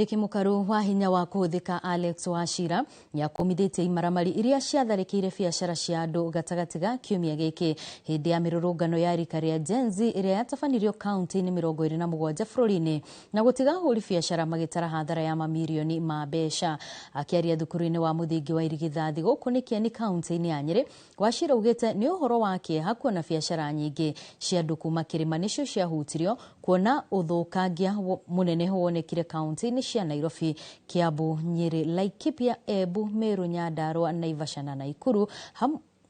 Mwandĩki mũkaru wa hinya wa kũhũthĩka Alex Wachira nĩakũmithĩtie imaramari iria ciatharĩkĩire biacara cia andũ gatagatĩ ga kiumia gĩkĩ hĩndĩ ya mĩrũrũngano ya rika rĩa Gen Z ĩrĩa yatabanĩrio kaunti-inĩ 27 bũrũri-inĩ na gũtiga ahũri biacara magĩtara hathara ya mamirioni ma mbeca. Akĩaria thukuru-inĩ wa mũthingi wa Irigithathi gũkũ nĩ Kieni kaunti-inĩ ya Nyĩrĩ, Wachira augĩte nĩ ũhoro wa kĩeha kuona biacara nyingĩ cia andũ kuma kĩrĩma nĩcio ciahutirio kuona ũthũkangia mũnene wonekire kaunti-inĩ cia Nairobi, Kiambu, Nyeri, Laikipia, Embu, Meru, Nyandarua, Naivasha na Nakuru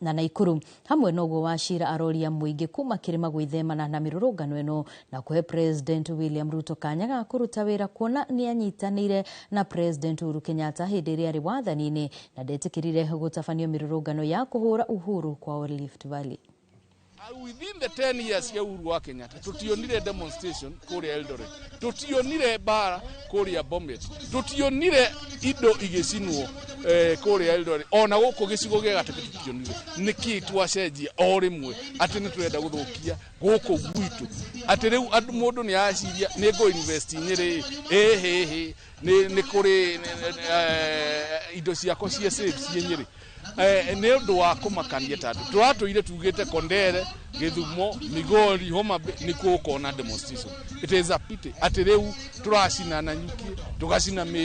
na Naikuru. Hamwe noguo Wachira aroria mũingĩ kuma kĩrĩma gwĩthemana na mĩrũrũngano ĩno na kũhe President William Ruto kanya ga kũruta wĩra kuona nĩanyitanĩire na President Uhuru Kenyatta hĩndĩ ĩrĩa arĩ wathani-inĩ na ndetĩkĩrire gũtabanio mĩrũrũngano ya kũhũra uhuru kwa Rift Valley. Within the 10 years ya Uhuru wa Kenyatta tutionire demonstration kuria Eldoret, tutionire bara kuria Bomet, tutionire indo igĩcinwo kuria Eldoret, ona gũkũ gĩcigo gĩa gatagatĩ tutionire. Nĩkĩ twacenjia o rĩmwe atĩ nĩ tũrenda gũthũkia gũkũ gwitũ, atĩ rĩu andũ mũndũ nĩ aciria nĩ ngũ invest Nyĩrĩ, ĩhĩhĩ nĩ kũrĩ indo ciakwa cia safe ciĩ Nyĩrĩ. Nĩ ũndũ wa kũmakania tondũ tũratũire tugĩte Kondere, Gĩthumo, Migori, Homa Bay nĩkuo gũkona demonstration. It is a pity atĩ rĩu tũracina Nanyuki, tũgacina.